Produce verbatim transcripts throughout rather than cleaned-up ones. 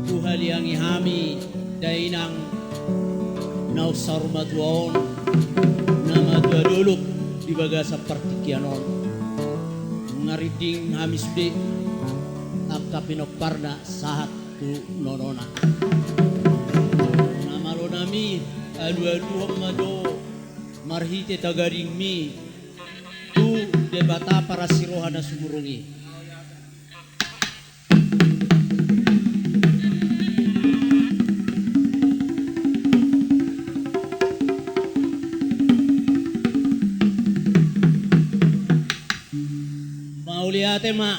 Huhaliangi hami dainang naung saur matua on, na matua dolok di bagasan partingkian on. Nunga rinding hami sude angka pinomparna sahat tu nonona. Na malo nami, alualuhon ma jo marhite tagadingmi tu Debata parasiroha na sumurung i. Mauliate ma.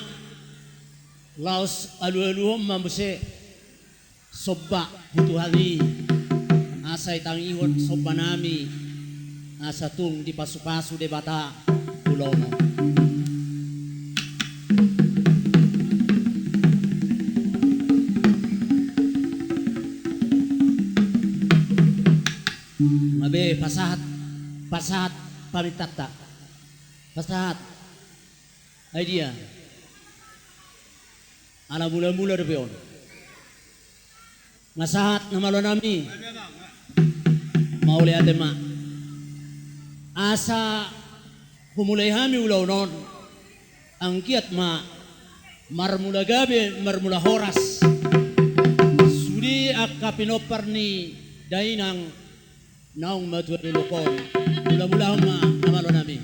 Laos alualuhon ma muse somba tu Tuhan i, asa itangihon somba nami, asa tung dipasupasu Debata ulaon on. Nunga be pasahat, pasahat pamintanta. Pasahat. Ai dia. Ala mulamula dope on. Nga sahat na malo nami. Mauliate ma. Asa humulai hami ulaon on, anggiat ma marmula gabe, marmula horas sude angka pinompar ni dainang naung matua dolok on. Mulamulahon ma na malo nami.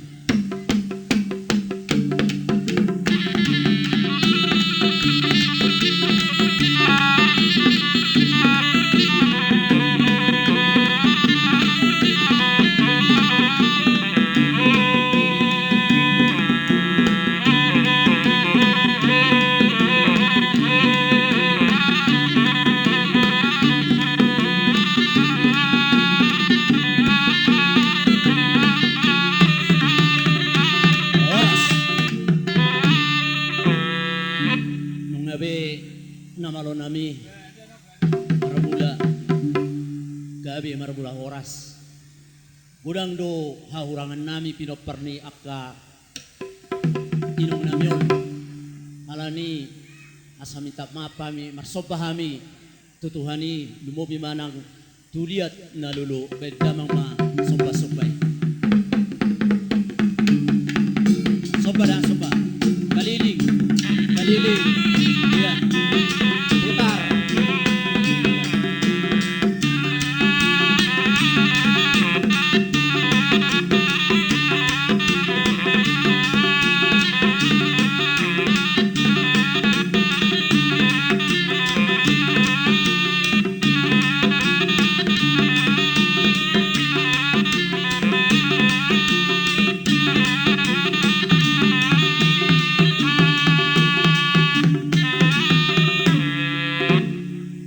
Horas. Nunga be na malo nami, marmula gabe, marmula horas. Godang do hahurangan nami pinompar ni angka inong nami on. Alani asa minta maaf hami, marsomba hami tu Tuhan i, lumobi ma nang tu liat na lolo. Baen damang ma somba-somba i. Somba da, somba. Kaliling, kaliling. Ia. Putar.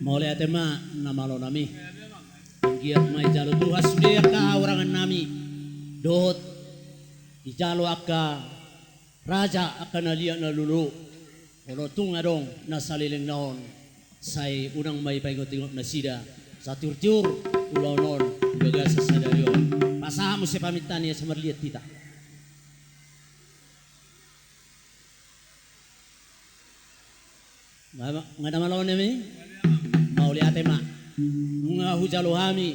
Mauliate ma na malo nami. Anggiat ma dijalo Tuhan sude angka hahurangan nami dohot dijalo angka raja angka na liat na lolo. Olo, tung adong na saleleng na on, sai unang ma dipaingot-ingot nasida, satiur-tiur ulaon on di bagasan sadari on. Pasahat muse paminta ni asa marliat hita. Nga, nga na malo nami? Mauliate ma. Nunga hujalo hami,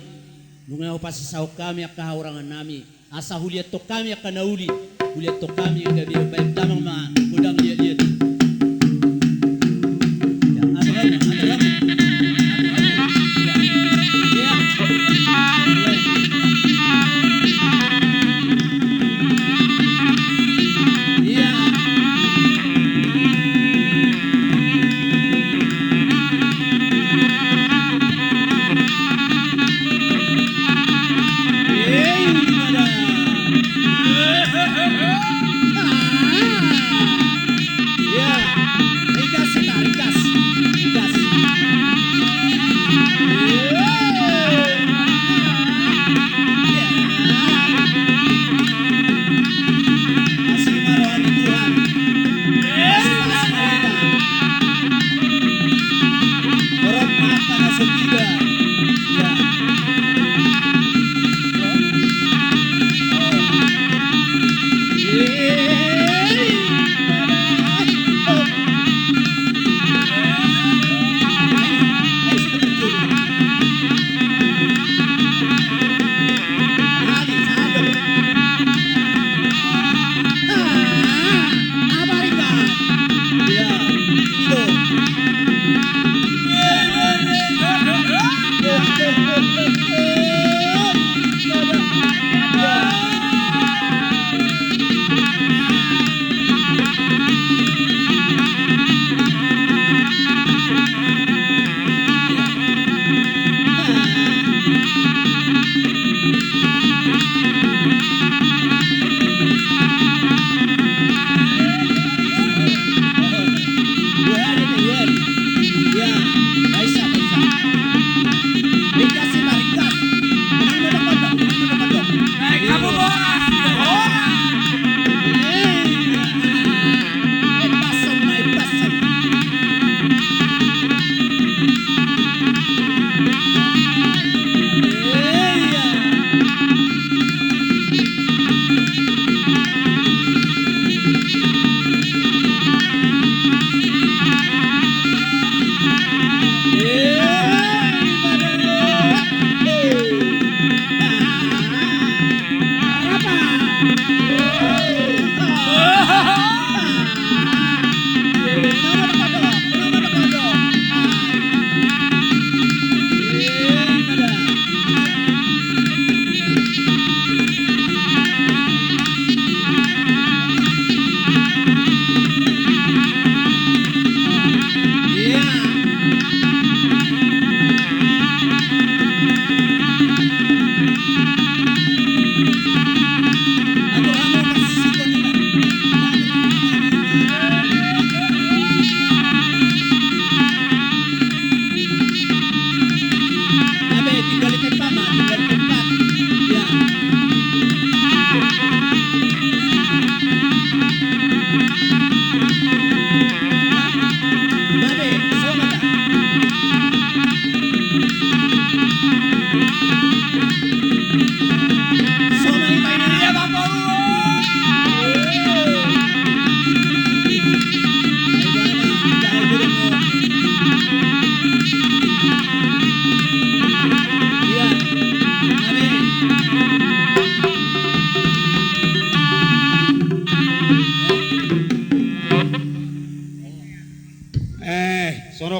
nunga hupasisahon hami angka hahurangan nami, asa huliathon hami angka na uli, huliathon hami angka, baen damang ma godang liat-liat. Ia, atur hamu, atur hamu. Atur hamu. Ia. Ia. Ia.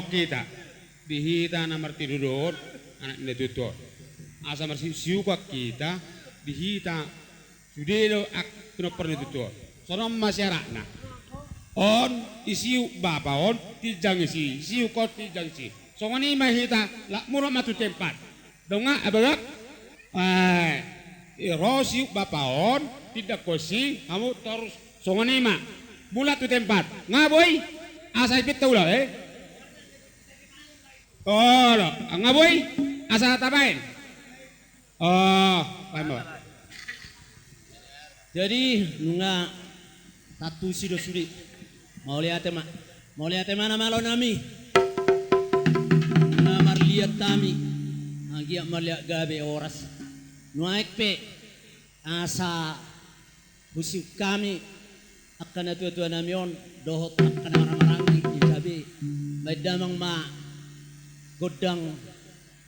hita, di hita na martinodohon anak ni natuatua on. Asa marsiuksiukan hita di hita sude do anak pinompar ni natuatua on. Songon on ma siaratna. On, isiuk bapa on, tinjang isi, isiuk on, tinjang isi. Songon i ma hita, laho muruk ma tu tempat. Dongan, ababak. Eh, ro siuk bapa on, tinjang ho isi, hamu torus songon i ma. Mulak tu tempat. Nga boi, asa ipinta ulaon, eh. Olo, nga boi, asa tabaen. Oh, baen ma. Jadi, nunga tantusi do sude. Mauliate ma. Mauliate ma na malo nami. Na marliat hami. Anggiat marliat gabe horas. Nuaeng pe asa husiuk hami angka natuatua nami on dohot angka na marhahamaranggi di gabe baen damang ma gondang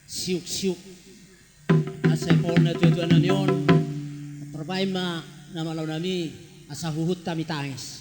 siuksiuk. Asa ipahol natuatua nami on, tarbaen ma na malo nami, asa huhut hami tangis.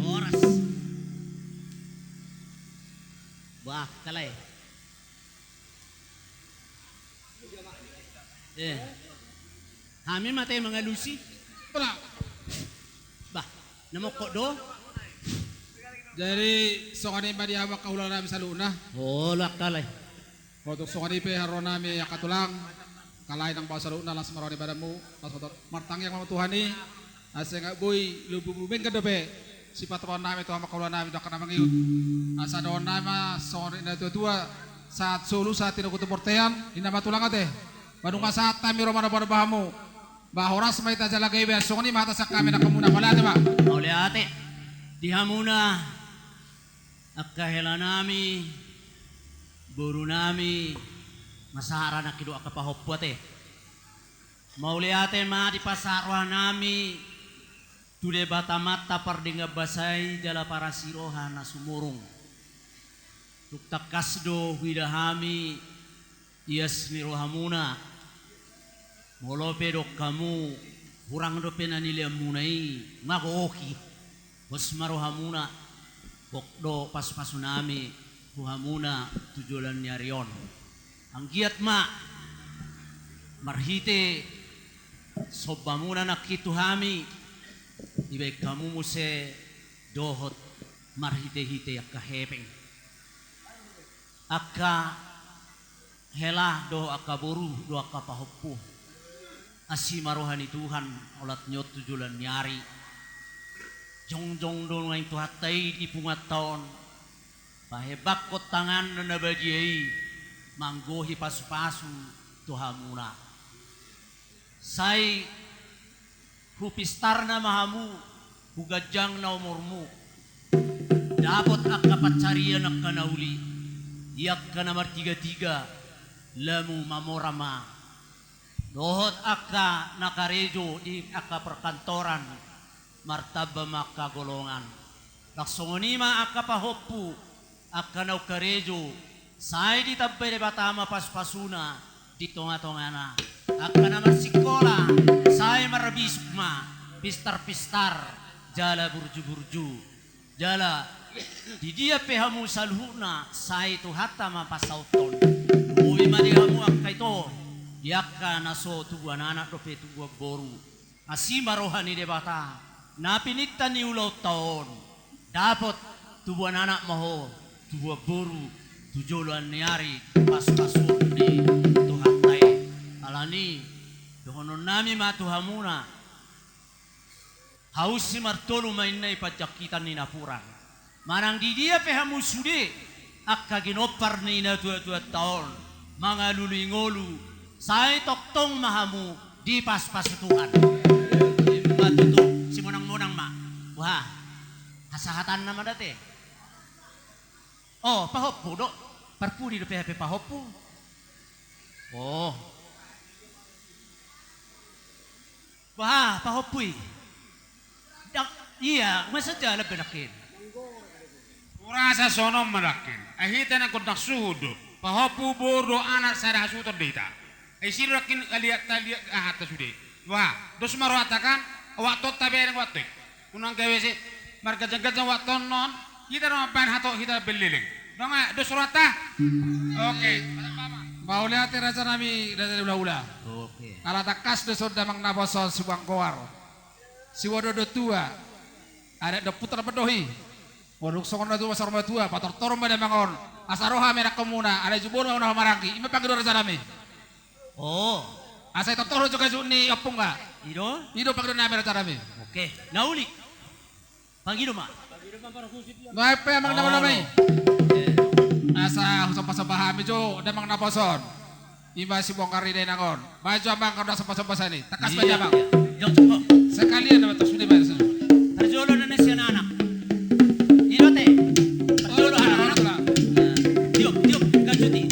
Horas. Bah, kalai. Eh. Hami ma te mangalusi. Pala. Bah, na mongkok do. Jadi, songon i ma di hamu angka hulahula nami saluhutna. Hola, kalai. Hotuk songon i pe haroronami angka tulang, angka lae nang baoa saluhutna, las ma roha ni badanmu, las ma tu-, martangiang ma tu Tuhan i, asa nga boi lombu mudenggan dope sipatupaonnami tu hamu angka hulahula nami dohot angka na mangihut. Asa dohononnami ma songon nidok ni natuatua, sahat solu sahat tinogu tu bontean, ninna ma tulang ate. Ba nunga sahat hami ro manopanopa hamu. Ba horas ma hita jala gabe, songon i ma hata sian hami nangkamuna, mauliate ma. Mauliate. Di hamuna angka helanami, borunami, na sahara nangkin dohot angka pahompu ate. Mauliate ma dipasahat rohanami tu Debata Amanta pardenggan basa i jala parasiroha na sumurung. Tung tangkas do huida hami ias ni rohamuna. Molo pe didok hamu hurang dope na nileanmuna i, nga gohi. Pos ma rohamuna, gok do pasupasunami tu hamuna tu joloan ni ari on. Anggiat ma marhite sombamuna nangkin tu hami, dibaen hamu muse dohot marhitehite angka hepeng. Angka hela dohot angka boru dohot angka pahompu. Asi ma roha ni Tuhan, olat ni on tu joloan ni ari. Jongjong do nuaeng Tuhanta i di punguanta on. Pahembangkon tanganna na badia i, manggohi pasupasu tu hamuna. Sai hupistarna ma hamu, huganjangna umurmu. Dapot angka pansarian angka na uli, di angka na martigatiga, lamu mamora ma. Dohot angka na karejo di angka perkantoran, martamba ma angka golongan. Laos songon i ma angka pahompu, angka naung karejo, sai ditambai Debata ma pasupasuna di tongatongana. Angka na marsikola, sai marbisuk ma, pistarpistar, jala burjuburju. Jala, di dia pe hamu saluhutna, sai Tuhanta ma pansauthon. Lumobi ma di hamu angka ito, di angka na so tubuan anak dope tubuan boru. Asi ma roha ni Debata, na pinangido ni ulaonta on, dapot tubuan anak ma ho, tubuan boru, tu joloan ni ari, pasupasuon ni Tuhanta i. Alani, dohononnami ma tu hamuna. Haus si martolu ma inna i panjangkitan ni napuran. Manang di dia pe hamu sude, angka ginompar ni natuatuanta on, mangalului ngolu, sai tongtong ma hamu dipasupasu Tuhan. Ima tutu, simonangmonang ma. Wah, hasahatanna ma da ate. O, pahompu do, parpudi dope hape pahompu. O. Bah, pahompu i. Ia, masa jalan pe nangkin. Hurasa songon on ma nangkin. Ai hita na gondang suhut do. Pahompu, boru dohot anak sada hasuhuton do hita. Ai si do nangkin, liat, taliat ahanta sude. Bah, dos ma rohanta kan. Waktu on tabereng waktu i. Unang gabe se, marganjangganjang waktu on non, hita do mambahen hatop hita belleleng. Dong, eh, dos rohanta. Oke. Mauliate rajanami, raja ni hulahula. Oke. Ala tangkas do songon damang naposo on sibuang goar. Sibodo do tua. Adat do putar mandohi. Molo dung songon na tua, saur matua, patortor ma damang on. Asa roha ma i nangkin muna, ala jumolo ma muna maranggi. Ima pangidoan rajanami. O. Asa i tortor jo gajuk ni ompungna. I do? I do pangidoannami rajanami. Oke. Na uli. Pangido ma. Baen pe amang damang damang i. Oke. Asa husombasomba hami jo damang naposo on. Ima si bongkar ni dainang on. Baen jo amang, angka na sombasomba sahali. Tangkas baen jo amang. Iya. Jok, jok. Sekalian damang, tok sude baen jo. Parjolo na sian anak. I do ate. Parjolo anak. Tiop, tiop, gajuk i.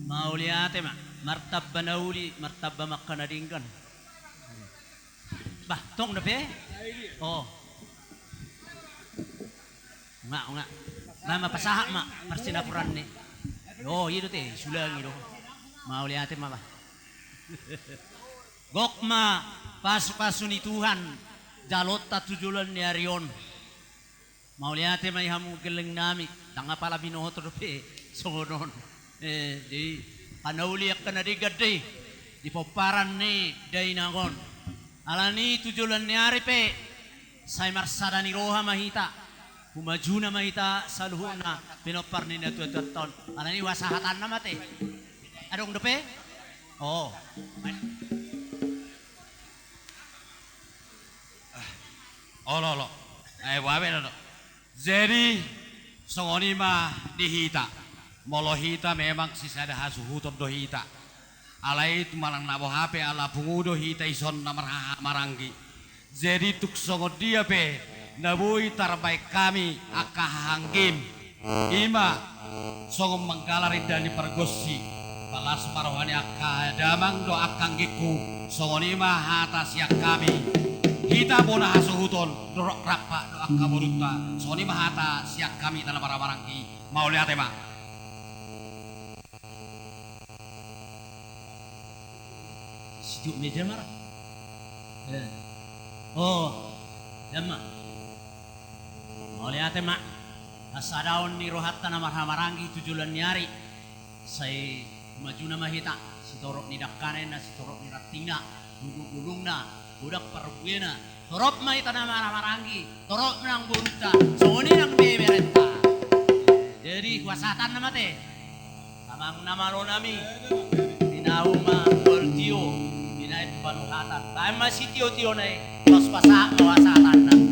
Mauliate ma, martamba na uli, martamba ma angka na denggan. Bah, tong dope? Oh. Nga, nga. Bah, ma pasahat ma parsinapuran ni. Oh, i do te, sulangi do. Mauliate ma, bah. Gok ma pasupasu ni Tuhan, jalonta tu joloan ni ari on. Mauliate ma di hamu gelleng nami, ndang apala binoto dope songon on. Eh, jadi, angka na uli angka na denggan do i, di pomparan ni dainang on. Alani tu joloan ni ari pe, sai marsada ni roha ma hita, humajuna ma hita saluhutna, pinompar ni natuatuanta on. Alani hupasahatanna ma te. Adong dope? Oh. Olo, olo. Eh, boha be do. Jadi, songon i ma di hita. Molo hita memang sisada hasuhuton do hita. Alai manang na boha pe ala pungu do hita dison na marhahamaranggi. Jadi tung songon dia pe na boi tarbaen hami angka hahaanggim. I ma songon manggalar indahan ni pargonsi, palas ma roha ni angka damang dohot angka anggingku, songon i ma hata sian hami. Hita bona hasuhuton, dorok rap dohot angka borunta, songon i ma hata sian hami hita na marhahamaranggi, mauliate ma. Sitiop meja ma ra. Eh. Oh, damang. Mauliate ma. Hasadaon ni rohanta na marhahamaranggi tu joloan ni ari. Sai humajuna ma hita, sitorop ni dangkana, sitorop ni rantingna, gulunggulungna, godang parbuena, torop ma hita na marhahamaranggi, torop nang borunta, songon i nang beberenta. Jadi hupasahatanna ma te. Amang na malo nami, di na huma mual tio, di na i panuhatan. Baen ma sitiotiona i, laos pasahat ma hupasahatanna.